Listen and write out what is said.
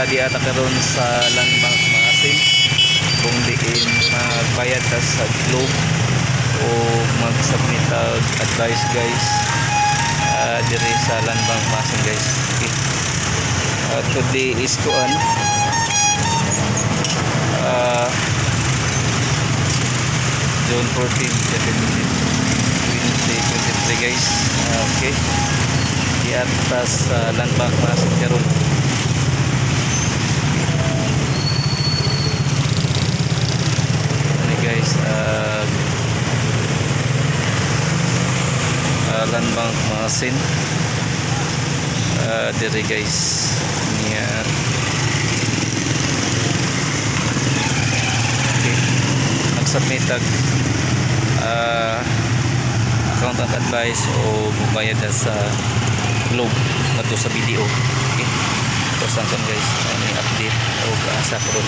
Di ata karon sa Land Bank Maasin kung diin magbayad ta sa Globe o mag-submit og advice, guys, diri sa Land Bank Maasin, guys. Okay. Today is kuan June 14, 2023, guys. Okay. Di ata sa Land Bank Maasin karon. Ano, guys, Land Bank Maasin dire, guys, niya. Okay, mag-submit og accountant advice o mubayad na sa Globe ngadto sa BDO. Okay, ito sa, guys, any update o asa karon.